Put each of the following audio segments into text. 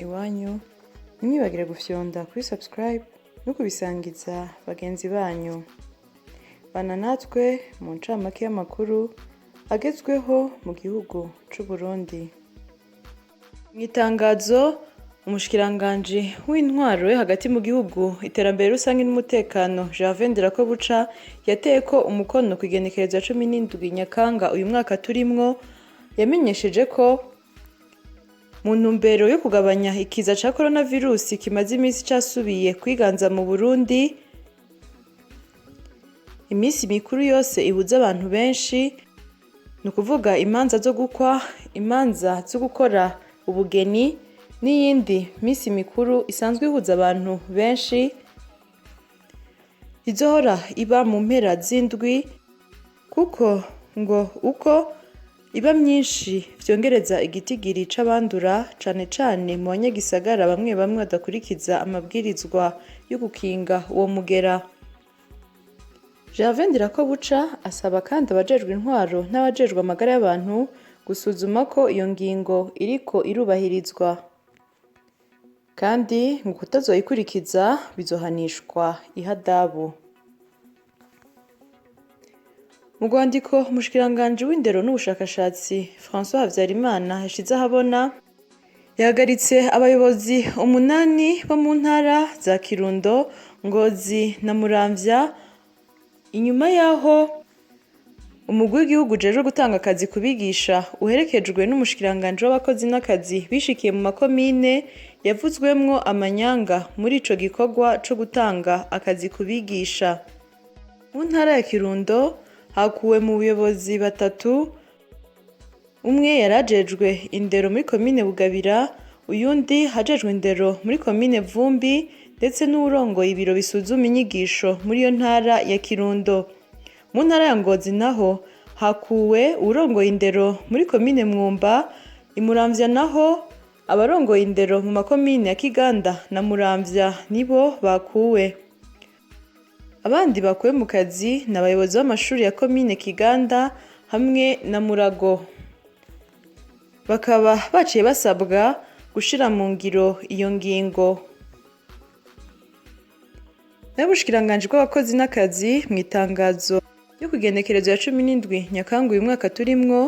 Iwanyu, ntimwibagire gufyonda kuri subscribe no kubisangiza bagenzi banyu. Bana natwe mu ncamake y'amakuru agezweho mu gihugu c'u Burundi. Mu itangazo umushikiranganji w'intwaro yo hagati mu gihugu, iterambere rusange n'umutekano, Gervais Ndirakobuca, yateye ko umukono ku igenekerezo ya 17 Nyakanga uyu mwaka turimwo, yamenyesheje ko mu ntumbero yo kugabanya ikiza ca coronavirus kimaze iminsi casubiye kwiganza mu Burundi, iminsi mikuru yose ihuza abantu benshi, ni ukuvuga imanza zo gukwa, imanza zo gukora ubugeni n'iyindi minsi mikuru isanzwe ihuza abantu benshi, izohora iba mu mpera z'indwi, kuko ngo uko iba myinshi vyongereza igitigiri c'abandura, cane cane mu banyagisagara bamwe bamwe badakurikiza amabwirizwa yo gukinga uwo mugera. Gervais Ndirakobuca asaba kandi abajejwe intwaro n'abajejwe amagara y'abantu gusuzuma ko iyo ngingo iriko irubahirizwa, kandi ngo kutazoyikurikiza bizohanishwa ihadabu. Mu rwandiko umushikiranganji w'indero n'ubushakashatsi François Habyarimana yashize ahabona, yahagaritse abayobozi umunani bo mu ntara za Kirundo, Ngozi na Muramvya, inyuma y'aho umugwi w'igihugu ujejwe gutanga akazi ku bigisha uherekejwe n'umushikiranganji w'abakozi n'akazi bishikiye mu makomine yavuzwemwo amanyanga muri ico gikorwa co gutanga akazi ku bigisha. Mu ntara ya Kirundo hakuwe mu buyobozi batatu: umwe yarajejwe indero muri komine Bugabira, uyundi ajejwe indero muri komine Vumbi, ndetse n'uwurongoye ibiro bisuzuma inyigisho muri iyo ntara ya Kirundo. Mu ntara ya Ngozi naho hakuwe uwurongoye indero muri komine Mwumba, i Muramvya naho abarongoye indero mu makomine ya Kiganda na Muramvya nibo bakuwe. Abandi bakuwe mu kazi ni abayobozi b'amashuri ya komine Kiganda hamwe na Murago. Bakaba baciye basabwa gushira mu ngiro iyo ngingo. Nayo ubushikiranganji bw'abakozi n'akazi, mu itangazo ryo kw'igenekerezo ya 17 Nyakanga uyu mwaka turimwo,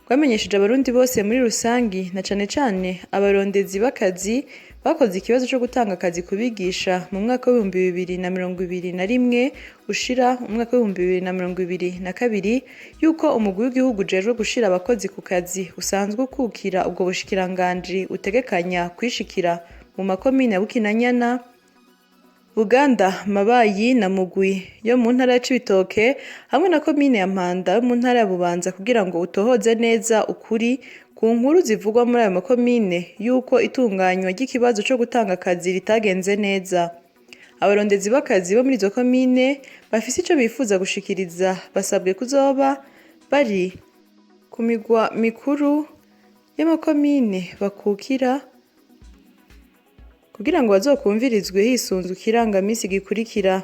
bwamenyesheje Abarundi bose muri rusangi, na cane cane abarondezi b'akazi bakoze ikibazo co gutanga akazi ku bigisha mu mwaka w'2021 ushira umwaka w'2022, yuko umugwi w'igihugu ujejwe gushira abakozi ku kazi usanzwe ukukira ubwo bushikiranganji utegekanya kwishikira mu makomine ya Bukinanyana, Buganda, Mabayi na Mugwi yo mu ntara ya Cibitoke hamwe na komine ya Mpanda yo mu ntara ya Bubanza, kugira ngo utohoze neza ukuri ku nkuru zivugwa muri ayo makomine yuko itunganywa ry'ikibazo co gutanga akazi ritagenze neza. Abarondezi b'akazi bo muri izo komine bafise ico bifuza gushikiriza basabwe kuzoba bari ku migwa mikuru y'amakomine bakukira, kugira ngo bazokumvirizwe hisunzwe ikirangamisi gikurikira.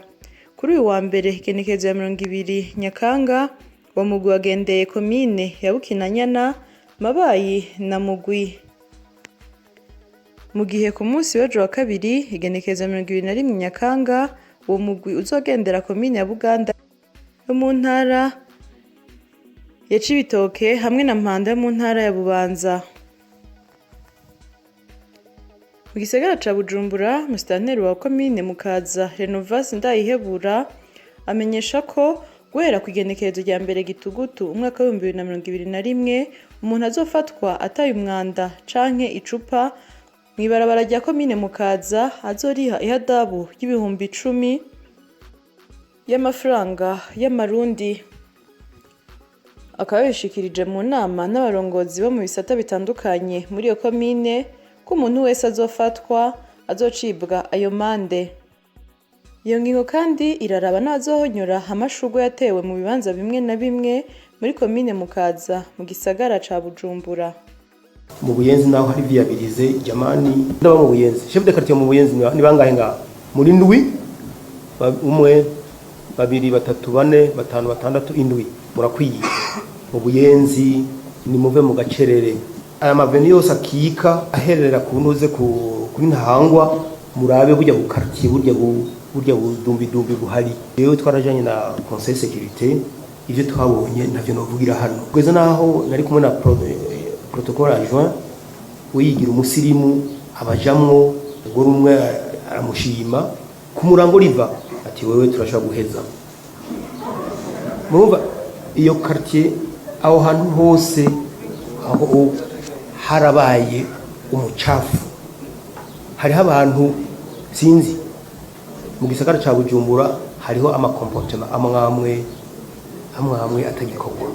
Kuri uyu wa mbere, igenekerezo ya 20 Nyakanga, uwo mugwi wagendeye komine ya Bukinanyana, Mabayi na Mugwi, mu gihe ku munsi w'ejo wa kabiri, igenekerezo ya 21 Nyakanga, uwo mugwi uzogendera komine ya Buganda yo mu ntara ya Cibitoke hamwe na Mpanda yo mu ntara ya Bubanza. Mu gisagara ca Bujumbura, musitanteri wa komine Mukaza, Renovas Ndayihebura, amenyesha ko guhera ku igenekerezo rya 1 Gitugutu umwaka w'2021, umuntu azofatwa ataye umwanda canke icupa mw'ibarabara rya komine Mukaza azoriha ihadabu y'ibihumbi 10 y'amafaranga y'amarundi. Akaba yabishikirije mu nama n'abarongozi bo mu bisata bitandukanye muri iyo komine, ko umuntu wese azofatwa azocibwa ayo mande. Iyo ngingo kandi iraraba n'abazohonyora amashurwe yatewe mu bibanza bimwe na bimwe muri komine Mukaza mu gisagara ca Bujumbura. Mu Buyenzi naho hari viabilize, jamani, ndaba mu Buyenzi, chef de quartier mu Buyenzi ni bangahe ngaho? Muri ndwi, umwe, babiri, batatu, bane, batanu, batandatu, indwi, murakwiye. Mu Buyenzi ni muve mu gacerere. Aya maveni yose akika aherera ku ntuze kuri Ntahangwa, murabe burya bukartier, burya budumbidumbi buhari. Rero twarajanye na conseil sécurité, ivyo twabonye ntavyo novugira hano. Kugeza naho nari kumwe na protocole adjoint, we yigira umusirimu, abajamwo umugore umwe aramushima ku murango riva, ati: "Wewe turashobora guheza." Murumva iyo quartier, aho hantu hose aho harabaye umucafu, hariho abantu sinzi. Mu gisagara ca Bujumbura hariho ama comportements amwamwe amwamwe atagikorwa,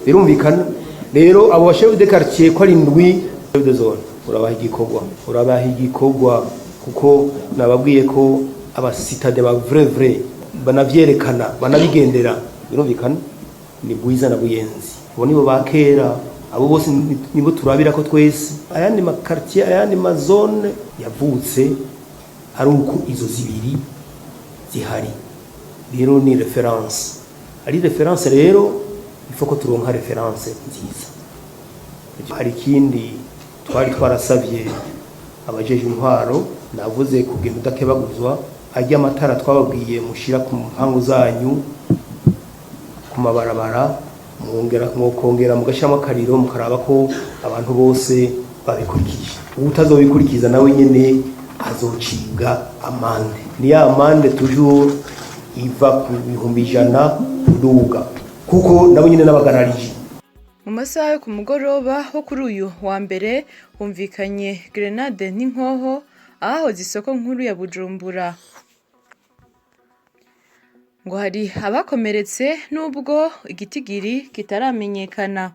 birumvikana. Rero abo ba chef de quartier ko ari indwi, chef de zone, urabaha igikorwa, urabaha igikorwa, kuko nababwiye ko aba citadins ba vrai vrai banavyerekana, banabigendera. Birumvikana ni Bwiza na Buyenzi, abo nibo ba kera, abo bose nibo turabira ko twese. Ayandi ma quartier, ayandi ma zone yavutse ari uko izo zibiri zihari. Rero ni référence, ari référence. Rero il faut ko turonka référence nziza. Hari ikindi twari twarasavye abajeje intwaro, navuze kugenda udakebaguzwa, ajya amatara twababwiye mushira ku mpangu zanyu, ku mabarabara, mwongera mwokongera mugashyiramo akariro, mukaraba ko abantu bose babikurikije. Utazobikurikiza nawe nyene azocibwa amande. Ni ya amande toujours iva ku 100,000 kuduga, kuko nabo nyene n'abagararije. Mu masaha yo ku mugoroba wo kuri uyu wa mbere humvikanye grenade n'inkoho ahahoze isoko nkuru ya Bujumbura. Ngo hari abakomeretse nubwo igitigiri kitaramenyekana.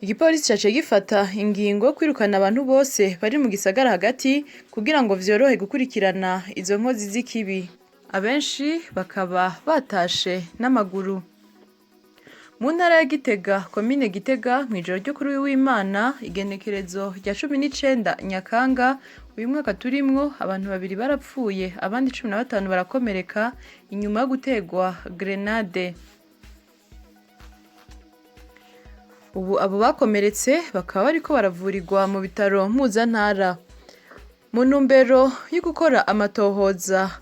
Igipolisi caciye gifata ingingo yo kwirukana abantu bose bari mu gisagara hagati kugira ngo vyorohe gukurikirana izo nkozi z'ikibi. Abenshi bakaba batashe n'amaguru. Mu ntara ya Gitega, komine Gitega, mw'ijoro ryo kuri uyu w'Imana, igenekerezo rya 19 Nyakanga uyu mwaka turimwo, abantu babiri barapfuye, abandi 15 barakomereka inyuma yo gutegwa grenade. Ubu abo bakomeretse bakaba bariko baravurirwa mu bitaro mpuzantara. Mu ntumbero yo gukora amatohoza,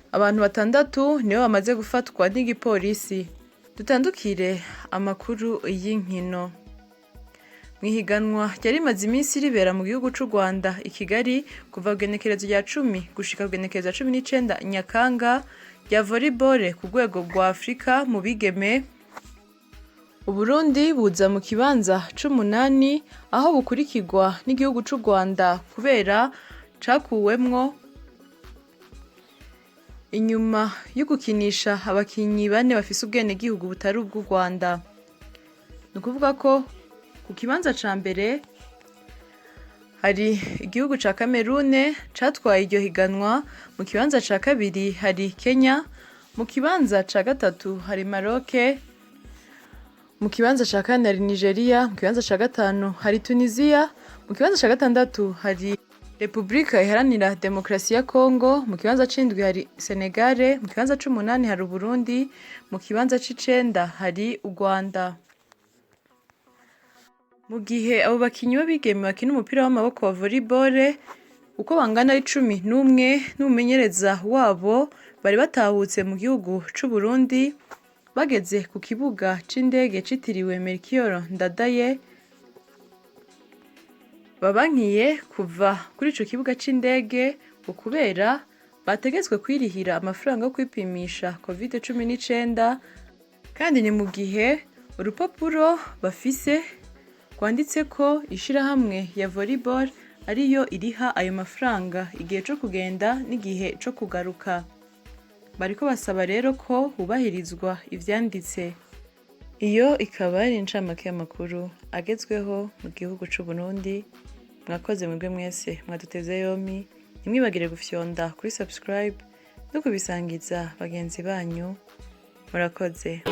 abantu batandatu nibo bamaze gufatwa n'igipolisi. Dutandukire amakuru y'inkino. Mw'ihiganwa ryari rimaze iminsi ribera mu gihugu c'u Rwanda i Kigali kuva kw'igenekerezo rya 10 gushika kw'igenekerezo rya 19 Nyakanga rya volleyball ku rwego rwa Afrika mu bigeme, Uburundi buza mu kibanza c'umunani, aho bukurikirwa n'igihugu c'u Rwanda kubera cakuwemwo inyuma yo gukinisha abakinyi bane bafise ubwenegihugu butari ubw'u Rwanda. Ni ukuvuga ko ku kibanza ca mbere hari igihugu ca Cameroon catwaye iryo higanwa, mu kibanza ca kabiri hari Kenya, mu kibanza ca gatatu hari Maroc, mu kibanza ca kane hari Nigeria, mu kibanza ca gatanu hari Tunisia, mu kibanza ca gatandatu hari Repubulika Iharanira Demokarasi ya Kongo, mu kibanza c'indwi hari Senegal, mu kibanza c'umunani hari Uburundi, mu kibanza c'icenda hari u Rwanda. Mu gihe abo bakinyi b'abigeme bakina umupira w'amaboko wa volleyball uko bangana ari 11 n'umumenyereza wabo bari batahutse mu gihugu c'Uburundi, bageze ku kibuga c'indege citiriwe Melchior Ndadaye, babankiye kuva kuri ico kibuga c'indege ngo kubera bategetswe kwirihira amafaranga yo kwipimisha Covid-19, kandi ni mu gihe urupapuro bafise rwanditseko ishirahamwe ya volleyball ariyo iriha ayo mafaranga igihe co kugenda n'igihe co kugaruka. Bariko basaba rero ko hubahirizwa ivyanditse. Iyo ikaba ari incamake y'amakuru agezweho mu gihugu c'Uburundi. Mwakoze mwebwe mwese mwaduteze yompi, ntimwibagire gufyonda kuri subscribe no kubisangiza bagenzi banyu. Murakoze.